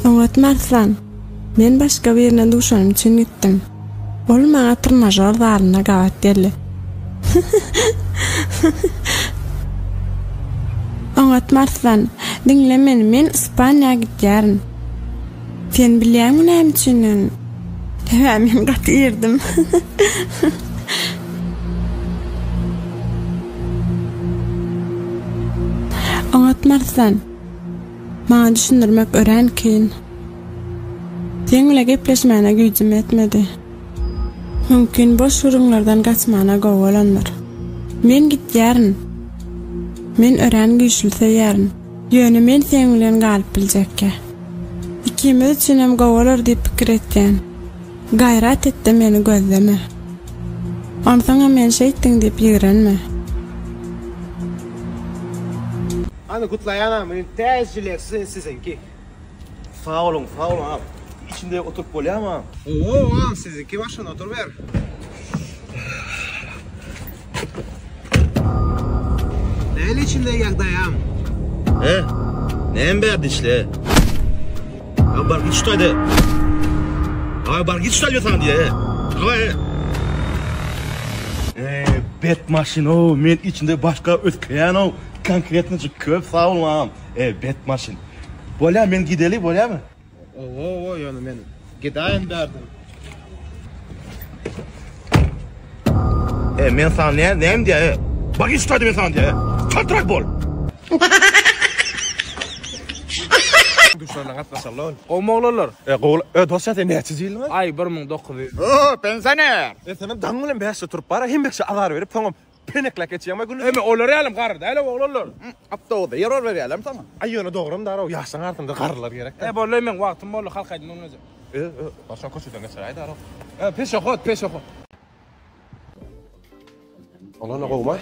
Oňatmy Arslan? Men başga birine duşanym üçin gitdim. Ol maňa trnažor zalynda gabat geldi. Oňatmy Arslan? Diňle meni, men Ispaniýa gidýärin. Sen bilýäňmi näme üçindigini? Sebäbi men gaty irdim. Oňatmy Arslan? Maňa düşündirmek örän kyn. Seň bile gepleşmäne güýjüm ýetmedi. Mümkin boş gürrüňlerden gaçmana gowy bolandyr. Men gitýärin. Men örän güýçli söýýärin. Ýöne men seň bilen galyp biljekkä. Ikimiz üçinem gowy bolar diýip pikir etýän. Gaýrat et-de meni gözleme. Onsoňam meni şeýtdiň diýip ýigrenme. Hany gutlaýanam meniň täze jilet siziňki. Sag boluň sag boluň agam. Içinde oturyp bolýamy agam? Owo agam siziňki başyna oturyber. Näli içinde ýagdaýam? He? Näme bärde işle? Ya bar git şu taýda. Ay bar git şu taýda saňa diýe. Daway. E, bet maşyn o, men içinde başga ötkeýän o. Konkretno köp sag boluň agam. E, bet maşyn. Bolýa men gideli bolýamy? Owo owo ýöne men gidaýyn bärden. E men saňa ne näme diýä e? Bak iş men saňa diýä. Çatrak bol. Duşlarla gatnaşaly ol. Gowmy oglanlar? E gowy. E dostjan sen näçe ýyllyň? Aý 1900. O pensioner. E senem daň bilen 5-de turup bara hemmeşe azar berip soňam Penekläp geçýäňmi günde? Eme olar ýalam garry däl oglanlar. Awtobusda ýer ol berýärlermi saňa? Aý ýöne dogram daraw ýaşlaň arasynda garrylar gerek-dä. E boldy meň wagtym boldy halk aýdym öwrenjek. E e başga köçeden geçeräý daraw. E peşehod peşehod. Olar ne gowmy?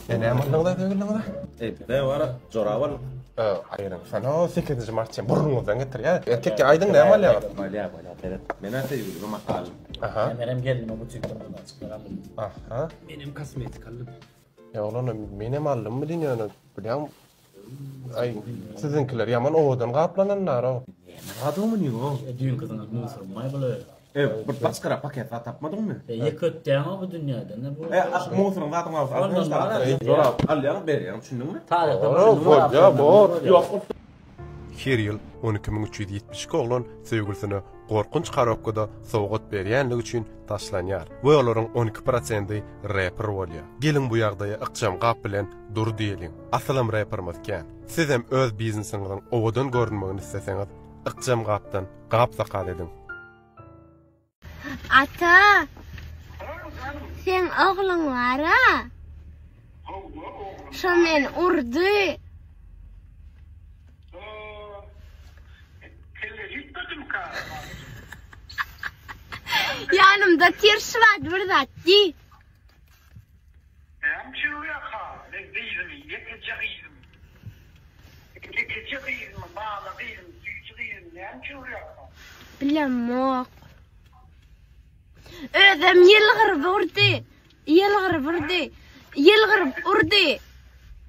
E näme aldyňyz-a söýgüliňize? E bize bar jorap aldyk. E aýryň sen o sekizinji mart sen burnuňyzdan getirýä. Erkekge aýdyň näme alýaňyz? Bolýa bolýa seret. Menä söýgülime mata aldym. Aha. Menem gelnime butikden bir aldym. Aha. Menem kosmetik aldym. Ýa oglanlar menem aldym bilin ýöne bilýäň aý siziňkiler ýaman owadan gaplananlar-ow. Näme zady muny o? E düýnki zyňak musurmaý bular. E bir başgara paket zat tapmadyňmy? E ýeke ötýäň-ow bu dünýäde ne bu? E musuryň zadyň bolsa al. Jorap alýaň berýäň düşündiňmi? Taryhda Bolýa bor. Ýok. Her ýyl 12372 oglan söýgülisine gorkunç korobkada sowgat berýänligi üçin taşlanýar we olaryň 12 prosendi reper bolýar. Geliň bu ýagdaýa ykjam gap bilen dur diýeliň. Asylam reperimiz kän. Sizem öz biznesiňiziň owadan görünmegini isleseňiz ykjam gapdan gap zakaz ediň. Ata, seň ogluň bar-a? Şo meni urdy. Ýanymda tirş bar, bir zat diý. Näme üçin urýarka? Men gyzymy, ýekeje gyzymy, ýekeje gyzymy, bala gyzymy, süýji gyzymy näme üçin urýarka? Bilemok. Özem ýylgyryp urdy. Ýylgyryp urdy. Ýylgyryp urdy.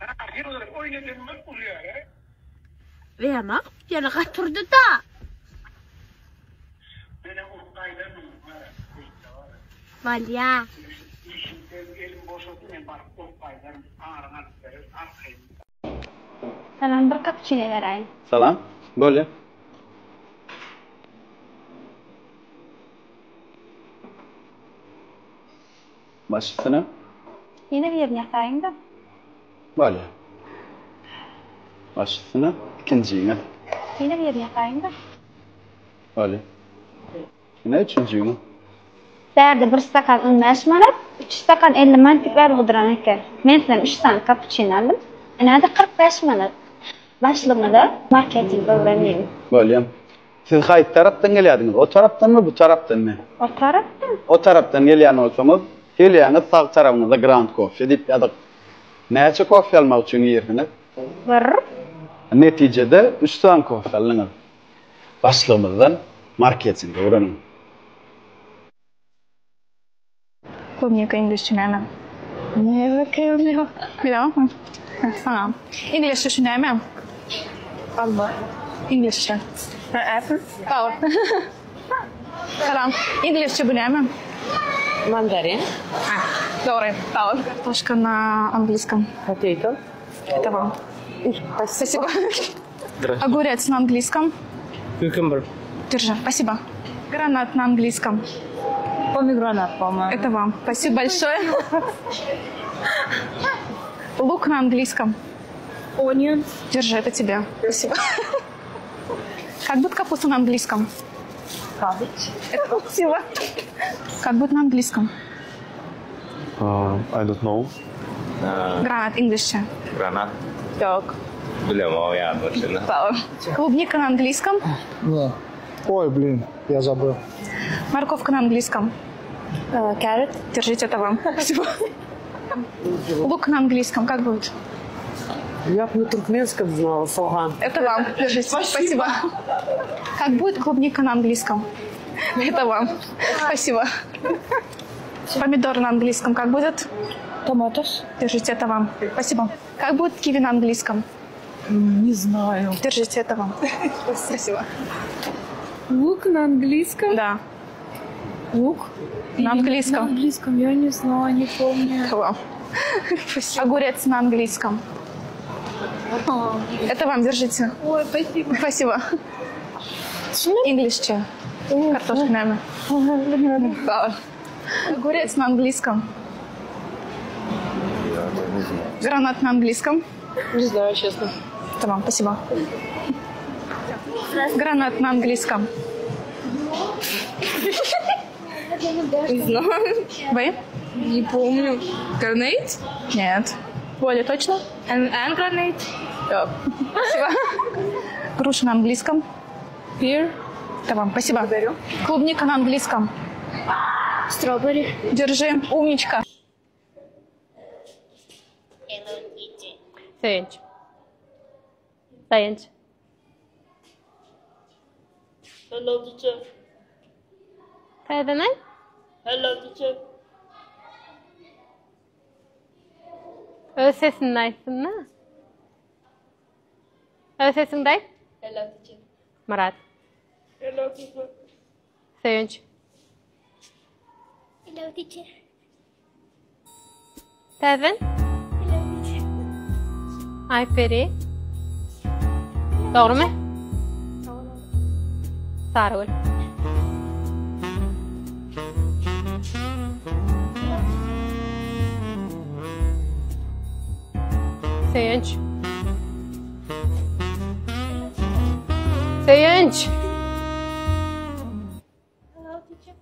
Ha, ýylgyryp oýun edenime urýar, e? Bilemok, ýöne gaty urdy-da. Menem urup gaýdarmyn, gara, beýtse gara. Bolýa. Işimden elim boşady, men baryp urup gaýdaryn, aryňy alyp bererin, arkaýyn. Salam bir kapuçino beräýiň. Salam. Bolýa. Baş üstüne. Ýene birini ýasaýyň-da. Bolýa. Baş üstüne. Ikinjiňiz. Ýene birini ýasaýyň-da. Bolýa. Ine üçünjiňiz. Bärde bir stakan on bäş manat, üç stakan 50 manat diýip ýazgy duran eken. Men sizden üç sany kapuçino aldym. Ine-de 45 manat. Başlygymyza marketing öwrenýin. Bolýa. Siz haýsy tarapdan gelýärdiňiz? O tarapdanmy, bu tarapdanmy? O tarapdan. O tarapdan gelýän bolsaňyz, gelýäňiz sag tarabyňyzda Grand Coffee diýip ýazyk. Näçe kofe almak üçin girdiňiz? Bir. Netijede üç sany kofe aldyňyz. Başlygymyzdan marketing öwreniň. Klubnika iňlisçe näme? Näme Bilemokmy? Saňa. Iňlisçe şu näme? Alma. Iňlisçe. Apple. Sag bol. Salam. Iňlisçe bu näme? Mandarin. Ha, dogry. Sag bol. Kartoşka na angliýskom. Potato. Это вам. Спасибо. Огурец на английском. Cucumber. Держи. Спасибо. Гранат на английском. Pomegranate, по-моему. Это вам. Спасибо большое. Лук на английском. Onion. Держи, это тебе. Спасибо. Как будет капуста на английском? Cabbage. Это спасибо. Как будет на английском? I don't know. Гранат инглишче. Granat. Ýok. Bilemok ýadyma düşende. Sag bol. Клубника на английском. Да. Ой, блин, я забыл. Морковка на английском. Carrot. Держите, это вам. Спасибо. Лук на английском как будет? Я бы на туркменском знала, sogan. Это вам. Держите. Спасибо. Как будет клубника на английском? Это вам. Спасибо. Помидор на английском как будет? Tomatoes. Держите, это вам. Спасибо. Как будет киви на английском? Не знаю. Держите, это вам. Спасибо. Лук на английском? Да. Лук? На английском. На английском, я не знаю, не помню. Это вам. Огурец на английском. Это вам, держите. Ой, спасибо. Спасибо. Инглишче. Картошка, наверное. Да. Огурец на английском. Гранат на английском. Не знаю, честно. Это вам, спасибо. Гранат на английском. Не знаю. Вы? Не помню. Grenade? Нет. Более точно? And, and grenade? Да. Спасибо. Груша на английском. Pear? Это вам, спасибо. Благодарю. Клубника на английском. Strawberry. Держи, умничка. Söýünç. Daýanç. Hello teacher. Täzeden aýt. Hello teacher. Öz sesinde aýtsyn-da. Öz sesiňde aýt. Hello teacher. Myrat. Hello teacher. Söýünç. Hello teacher. Täzeden. Hello teacher. Aýperi. Dogrymy? Sarygül. Söýünç. Söýünç. Hello teacher.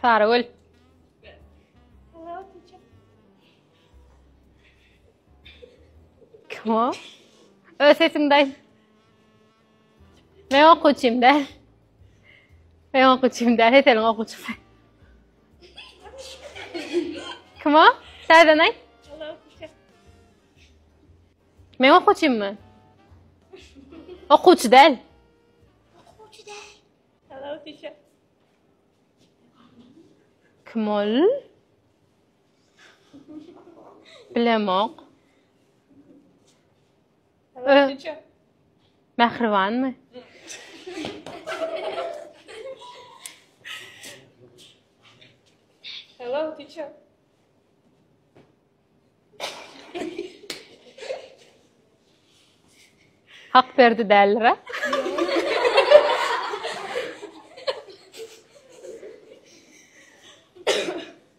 Sarygül. Hello teacher. Kim o? Öz sesiňde aýt. Men okuwçym däl. Men okuwçym däl, Heseliň okuwçysy. Kim o? Täzeden aýt. Hello teacher. Men okuwçymmy? Okuwçy däl. Okuwçy däl. Hello teacher. Kim ol? Bilemok. Hello teacher. Mähribanmy? Hello teacher. Hakberdi däldir-a?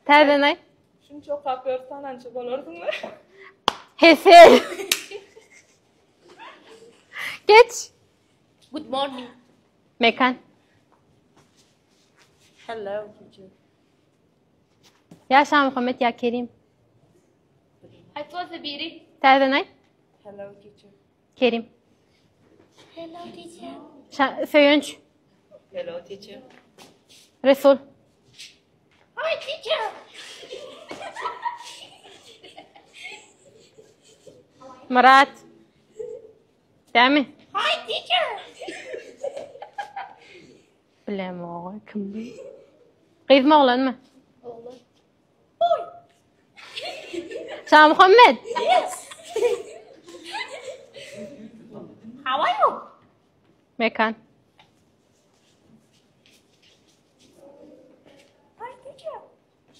Täzeden aýt. Şunça okap ýörüs tanança bolarsyňmy? Hesel. Geç. Good morning. Mekan. Hello teacher. Ýa Şamuhammet ýa Kerim. Aýt bolsa biri. Täzeden aýt. Hello teacher. Kerim. Hello teacher. Şa Söýünç. Hello teacher. Resul. Hi teacher. Myrat. Dämi? Hi teacher. Bilemok kim bu? Gyzmy oglanmy? Oglan. Şamuhammet. Yes. How are you? Mekan.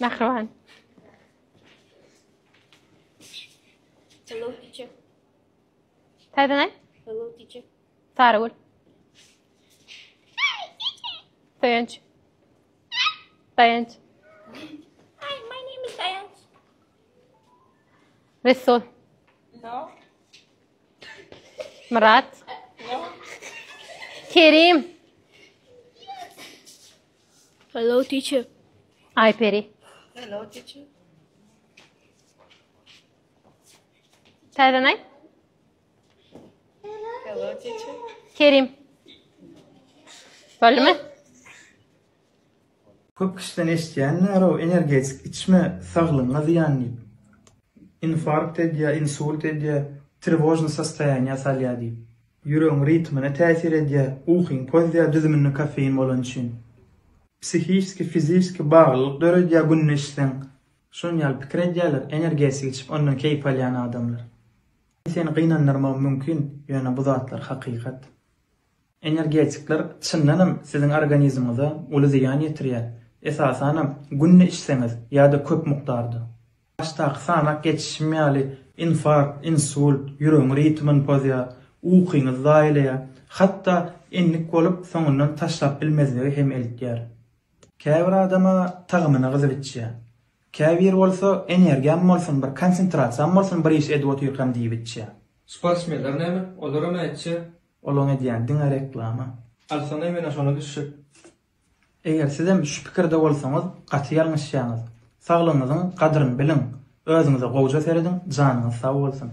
Mähriban. Hello teacher. Täzeden aýt. Hello teacher. Sarygül. Söýenç. Daýanç. Hi, my name is Dayanç. Resul. No. Myrat. No. Kerim. Hello teacher. Aýperi. Hello teacher. Täzeden aýt. Hello teacher. Kerim. Boldumy? Köp kişiden eşitýän närow energetik içme saglygyňa zyýan diýip. Infarkt edýä, insult edýä, trewožnyý sostoýaniýa salýa diýip. Ýüregiň ritmine täsir edýä, ukyňy pozýa düzüminde kofein bolany üçin. Psihiçki, fiziçki baglylyk döredýä günde içseň. Şon ýaly pikir edýäler energetik içip ondan keýp alýan adamlar. Seni gynandyrmagym mümkin, ýöne bu zatlar hakykat. Energetikler çyndanam siziň organizmiňize uly zyýan ýetirýär, esasanam günde içseňiz ýa-da köp mukdarda. Başdaky sanap geçişim ýaly infarkt, insult, ýüregiň ritmini pozýar, ukyňyzy zaýalaýar, hatda endik bolup soňundan taşlap bilmezlige hem eltýär. Käbir adama tagamyna gyzyp içýär. Käbiri bolsa energiýam bolsun, bir konsentrasiýam bolsun bir iş edip otyrkam diýip içýär. Sportsmenler näme? Olaram ätçe. Olaň edýäni diňe reklama. Alsana menä şona düşjek. Eger sizem şu pikirde bolsaňyz gaty ýalňyşýaňyz. Saglygyňyzyň gadryny biliň. Özüňize gowja serediň janyňyz sag bolsun.